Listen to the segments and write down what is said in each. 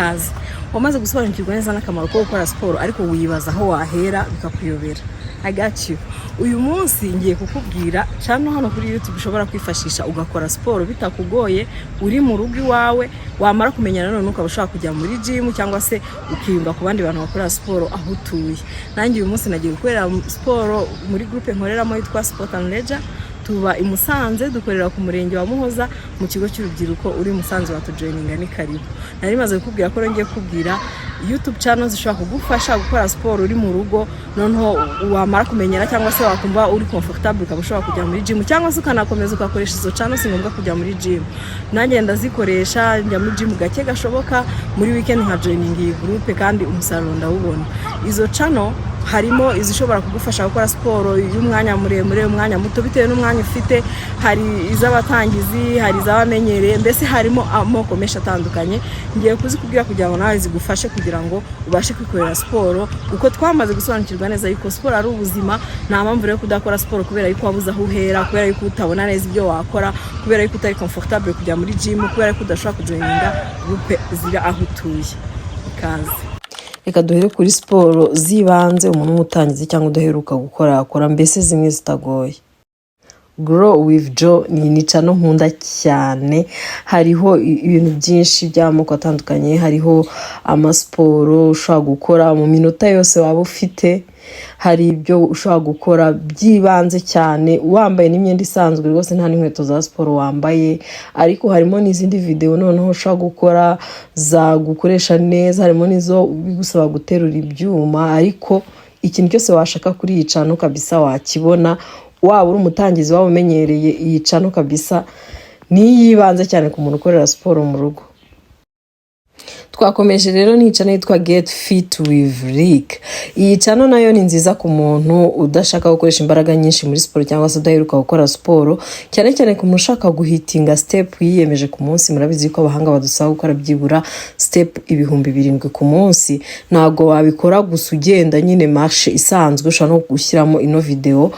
Ikaze. Wamaze gusobanukirwa neza n'akamaro ko gukora siporo, ariko wibaza aho wahera bikakuyobera. I got you. Uyu munsi ngiye kukubwira channel hano kuri YouTube ushobora kwifashisha ugakora siporo bitakugoye uri mu rugo iwawe. Wamara kumenya nanone, ukaba ushobora kujya muri gym cyangwa se ukiyunga ku bandi bantu bakora siporo aho utuye. Nanjye uyu munsi nagiye gukorera siporo muri groupe nkoreramo yitwa Sport and Leisure. Tuba i Musanze, dukorera ku murenge wa Muhoza mu kigo cy'urubyiruko. Uri Musanze watujoininga, ni karibu. Nari maze kukubwira ko ngiye kukubwira YouTube channel zishobora kugufasha gukora siporo uri mu rugo, noneho wamara kumenyera cyangwa se wakumva uri comfortable, ukaba ushobora kujya muri gym, cyangwa se ukanakomeza ugakoresha izo channel, si ngombwa kujya muri gym. Nanjye ndazikoresha, njya muri gym gake gashoboka, muri weekend nka joining iyi groupe, kandi umusaruro ndawubona. Izo channel harimo izishobora kugufasha gukora siporo y'umwanya muremure, umwanya muto, bitewe n'umwanya ufite. Hari iz'abatangizi, hari iz'abamenyereye, mbese harimo amoko menshi atandukanye. Ngiye kuzikubwira kugira ngo nawe zigufashe, kugira ngo ubashe kwikorera siporo, kuko twamaze gusobanukirwa neza yuko siporo ari ubuzima. Nta mpamvu rero kudakora siporo kubera yuko wabuze aho uhera, kubera yuko utabona neza ibyo wakora, kubera yuko utari comfortable kujya muri gym, kubera yuko udashobora kujoininga groupe ziri aho utuye. Ikaze. Reka duhere kuri siporo z'ibanze umuntu w'umutangizi cyangwa udaheruka gukora yakora, mbese zimwe zitagoye. Grow with Joe ni channel nkunda cyane. Hariho ibintu byinshi by'amoko atandukanye. Hariho amasiporo ushobora gukora mu minota yose waba ufite, hari ibyo ushobora gukora by'ibanze cyane wambaye n'imyenda isanzwe rwose, nta n'inkweto za siporo wambaye. Ariko harimo n'izindi videwo noneho ushobora gukora zagukoresha neza, harimo n'izo bigusaba guterura ibyuma. Ariko ikintu cyose washaka kuri iyi channel kabisa wakibona, waba uri umutangizi, waba umenyereye. Iyi channel kabisa niyibanze cyane ku muntu ukorera siporo mu rugo. Twakomeje rero ni channel yitwa Get Fit with Rick. Iyi channel nayo ni nziza ku muntu udashaka gukoresha imbaraga nyinshi muri siporo cyangwa se udaheruka gukora siporo, cyane cyane ku muntu ushaka guhitinga step yiyemeje ku munsi. Murabizi ko abahanga badusaba gukora byibura step 7000 ku munsi. Ntabwo wabikora gusa ugenda nyine marche isanzwe. Ushobora no gushyiramo ino video,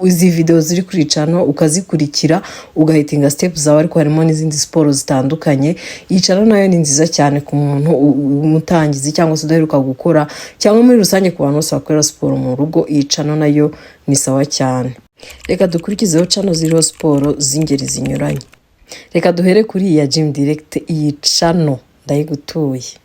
izi video ziri kuri channel ukazikurikira, ugahitinga step zawe. Ariko harimo n'izindi siporo zitandukanye. Iyi channel nayo ni nziza cyane ku muntu umutangizi cyangwa se udaheruka gukora, cyangwa muri rusange ku bantu bose bakorera siporo mu rugo. Iyi channel nayo ni sawa cyane. Reka dukurikizeho channel ziriho siporo z'ingeri zinyuranye. Reka duhere kuri iyi ya Gym Direct. Iyi channel ndayigutuye.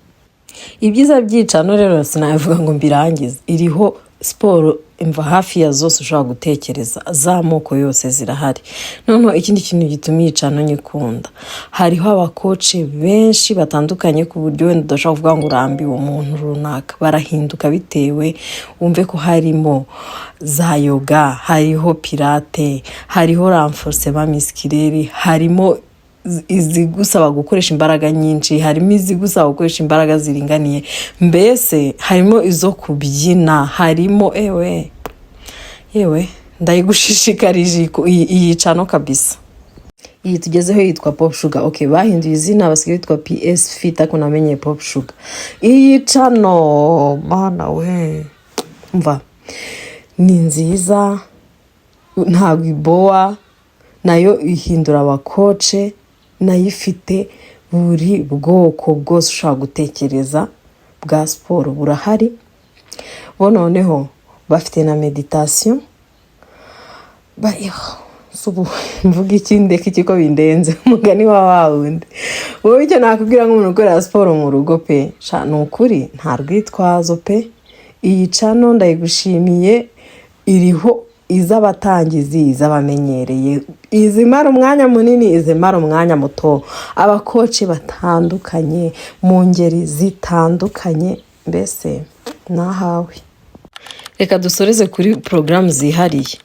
Ibyiza by'iyi channel rero sinabivuga ngo mbirangize. Iriho siporo imva hafi ya zose ushobora gutekereza, z'amoko yose zirahari. Noneho ikindi kintu gituma iyi channel nyikunda, hariho abacoach benshi batandukanye, ku buryo wenda udashobora kuvuga ngo urambiwe umuntu runaka. Barahinduka bitewe, wumve ko harimo za yoga, hariho pilates, hariho renforcement musculaire, harimo izigusaba gukoresha imbaraga nyinshi, harimo izigusaba gukoresha imbaraga ziringaniye, mbese harimo izo kubyina, harimo, ewe yewe, ndayigushishikarije iyi channel kabisa. Iyi tugezeho yitwa Pop Sugar. Ok, bahinduye izina, basigaye yitwa PS Fit, ariko namenye Pop Sugar. Iyi channel, mana we, mva, ni nziza, ntabwo ibowa. Nayo ihindura abacoach, nayo ifite buri bwoko bwose ushobora gutekereza bwa siporo burahari. Bo noneho bafite na méditation. Mvuga iki, ndeka iki, ko bindenze? Umugani wa wa wundi. Wowe icyo nakubwira nk'umuntu ukorera siporo mu rugo pe, sha, ni ukuri nta rwitwazo pe. Iyi channel ndayigushimiye. Iriho iz'abatangizi, iz'abamenyereye, izimara umwanya munini, izimara umwanya muto, abacoach batandukanye mu ngeri zitandukanye, mbese nahawe. Reka dusoreze kuri porogaramu zihariye.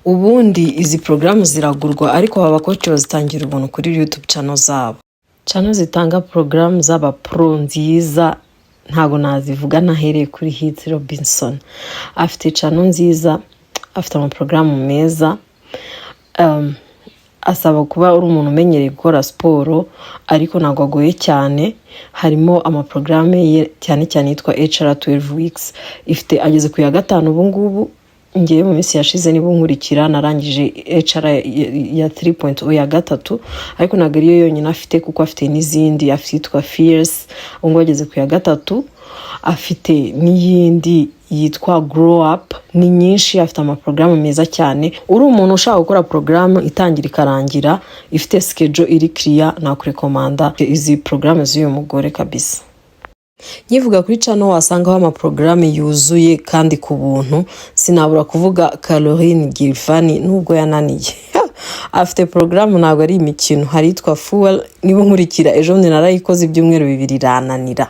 Ubundi izi porogaramu ziragurwa, ariko aba bacoach bazitangira ubuntu kuri YouTube channel zabo. Channel zitanga porogaramu z'aba pro nziza ntabwo nazivuga ntahereye kuri Heath Robinson. Afite channel nziza, afite amaporogaramu meza. Asaba kuba uri umuntu umenyereye gukora siporo, ariko ntabwo agoye cyane. Harimo amaporogaramu ye, cyane cyane yitwa HR 12 weeks, ifite ageze ku ya gatanu ubu ngubu. Ngewe mu minsi yashize, niba unkurikira, narangije HR ya 3.0 ya gatatu, ariko ntabwo ariyo yonyine afite kuko afite n'izindi. Afite yitwa Fierce, ubu ngubu ageze ku ya gatatu, afite n'iyindi yitwa Grow Up. Ni nyinshi, afite amaporogaramu meza cyane. Uri umuntu ushaka gukora porogaramu itangira ikarangira, ifite schedule iri clear, nakurekomanda izi porogaramu z'uyu mugore kabisa. Nkivuga kuri channel wasangaho amaporogaramu yuzuye kandi ku buntu, sinabura kuvuga Caroline Girvan. Nubwo yananiye, afite porogaramu, ntabwo ari imikino. Hari iyitwa Fuel. Niba nkurikira, ejo bundi narayikoze ibyumweru 2 irananira.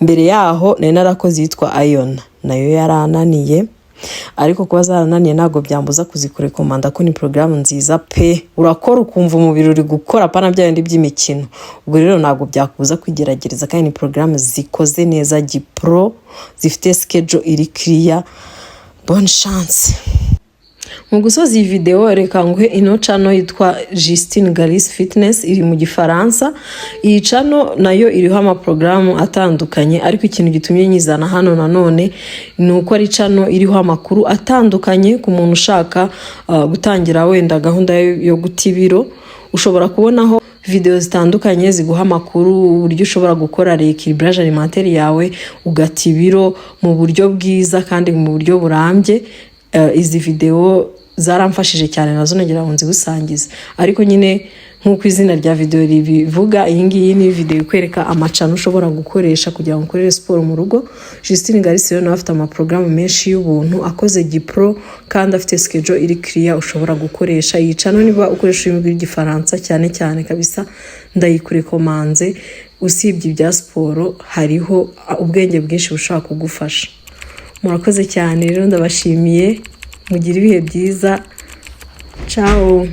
Mbere yaho nari narakoze iyitwa Iron, nayo yarananiye. Ariko kuba zarananiye ntabwo byambuza kuzikurekomanda ko ni porogaramu nziza pe. Urakora ukumva umubiri uri gukora, apana bya bindi by'imikino. Ubwo rero ntabwo byakubuza kwigerageza, kandi ni porogaramu zikoze neza gipro, zifite schedule iri clear. Bonne chance. Mu gusoza iyi videwo, reka nguhe ino channel yitwa Justine Galis Fitness, iri mu Gifaransa. Iyi channel nayo iriho amaporogaramu atandukanye, ariko ikintu gitumye nyizana hano nanone ni uko ari channel iriho amakuru atandukanye ku muntu ushaka gutangira wenda gahunda yo guta ibiro. Ushobora kubonaho videwo zitandukanye ziguha amakuru uburyo ushobora gukora rééquilibrage alimentaire yawe, ugata ibiro mu buryo bwiza kandi mu buryo burambye. Izi videwo zaramfashije cyane, nazo nagira ngo nzigusangize. Ariko nyine nk'uko izina rya videwo ribivuga, iyi ngiyi ni videwo ikwereka amachannel ushobora gukoresha kugira ngo ukorere siporo mu rugo. Justine Garisi rero nawe afite amaporogaramu menshi y'ubuntu akoze gipro kandi afite schedule iri clear ushobora gukoresha. Iyi channel, niba ukoresha ururimi rw'Igifaransa cyane cyane kabisa, ndayikurekomanze. Usibye ibya siporo, hariho ubwenge bwinshi bushobora kugufasha. Murakoze cyane rero, ndabashimiye, mugire ibihe byiza. Ciao.